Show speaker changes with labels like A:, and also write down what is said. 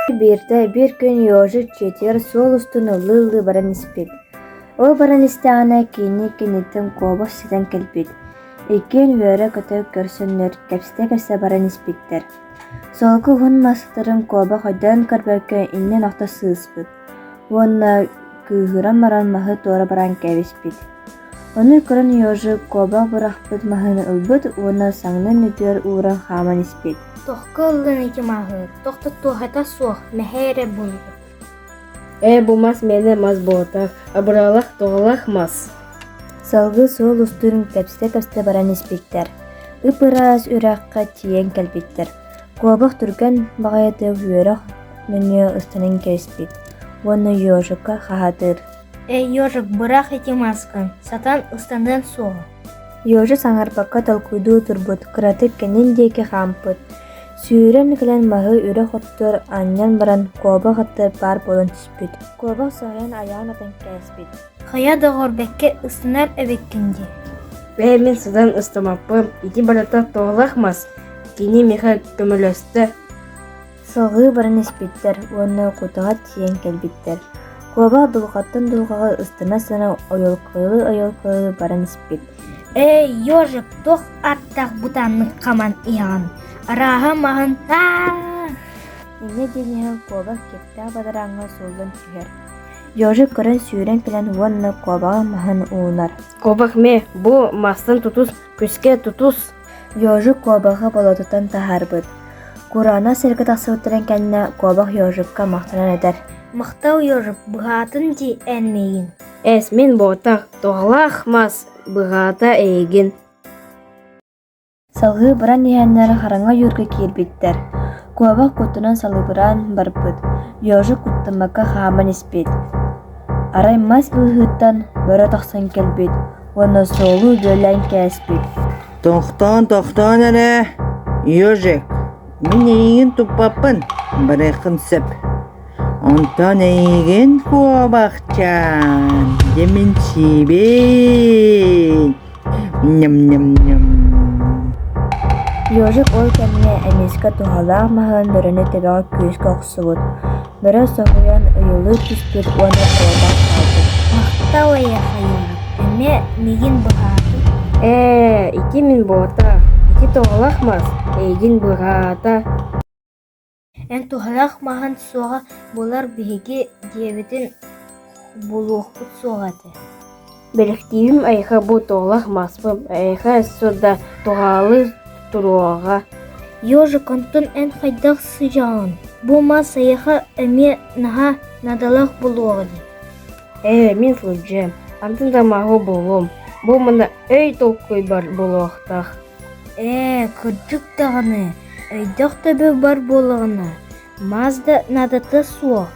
A: Биирдэ биир күн Ёжик дьиэтигэр суол устун ыллыы-ыллыы баран испит. Ол баран истэҕинэ кини киниттэн куобах ситэн кэлбит. Иккиэн үөрэ-көтө көрсөннөр кэпсэтэ-кэпсэтэ баран испиттэр. Суолга уһун мастарын куобах өйдөөн көрбөккө иннин охто сыыспыт уонна кыыһыран баран маһы туора баран кэбиспит. Ону көрөн Ёжик куобах бырахпыт маһын ылбыт уонна саҥнын үрдүгэр ууран хааман испит.
B: Тохко ыллын ити маһы, тохтотуохата суох, мэһэй эрэ буолбут.
C: Ээ, бу мас миэнэ мас буолбатах, абыралах туһалаах мас.
A: Салгыы суол устун кэпсэтэ-кэпсэтэ баран испиттэр. Ып-ыраас үрэххэ тиийэн кэлбиттэр. Куобах түргэн баҕайытык үөрэх нөҥүө ыстанан кэбиспит уонна Ёжикка хаһаатыыр.
B: Эй, Ёжик, бырах ити маскын, сатаан ыстаныан суоҕа.
A: Ёжи саҥарбакка толкуйдуу турбут, кыратык кэннин диэки хаампыт. Сүүрэн кэлэн маһы үрэх оттор анньан баран куобах аттыгар баар буолан түспүт. Куобах соһуйан айаҕын атан кээспит.
B: Хайа доҕор, бэккэ ыстанар эбиккин дии.
C: Ээ, мин сытан ыстамаппын, ити барыта туһалаах мас, кини миэхэ көмөлөстө.
A: Салгыы баран испиттэр уонна кутаҕа тиийэн кэлбиттэр. Куобах дулҕаттан дулҕаҕа ыстана-ыстана ойуолкалыы-ойуолкалыы баран испит.
B: Эй, ежик, туох аттаах бытааннык хаман иһэҕин? Арааһа маһын аа
A: Инньэ диэн иһэн куобах киэптээх бадарааҥҥа сууллан түһэр. Ежик көрөн сүүрэн кэлэн уонна куобаҕы маһын уунар.
C: Куобах мэ, бу мастан тутус, күскэ тутус.
A: Ежик куобаҕы болотуттан таһаарбыт. Кураанах сиргэ тахсыбыттарын кэннэ куобах ежикка махтанан этэр:
B: Махтал ежик, быһаатын дии эн миигин.
C: Эс, мин буотах, туһалаах мас быһаата эйигин.
A: Салгыы баран иһэннэр хараҥа ойуурга киирбиттэр. Куобах куттанан салыбыраан барбыт, ежик куттаммакка хааман испит. Арай мас быыһыттан бөрө тахсан кэлбит уонна суолу бүөлээн кээспит.
D: Тохтоон, тохтоон эрэ, ежик, мин эйигин туппаппын, барыаххын сөп. Онтон эйигин куобахчаан, дьэ мин сиибин. Ньам-ньам-ньам.
A: Ежик ол кэмҥэ эмискэ туһалаах маһын бөрөнү төбөҕө күүскэ охсубут. Бөрө соһуйан ыйылыы түспүт уонна куотан хаалбыт.
B: Махтал эйиэхэ, Ежик, эмиэ миигин быһаатын.
C: Ээ, ити мин буотах, ити туһалаах мас, эйигин быһаата.
B: Эн туһалаах маһын суоҕа буоллар биһиги дьиэбитин булуохпут суоҕа этэ
C: Бэлэхтиибин эйиэхэ бу туһалаах маспын, эйиэхэ өссө да туһалыы туруоҕа.
B: Ежик, онтон эн хайдах сыдьаҕын? Бу мас эйиэхэ эмиэ наһаа наадалаах буолуоҕа дии.
C: Ээ, мин сылдьыам, антын да маһы булуом, бу манна өй толкуйбар буолуохтаах.
B: Ээ, кырдьык даҕаны, өйдөөх төбө бар буоллаҕына, мас да наадата суох.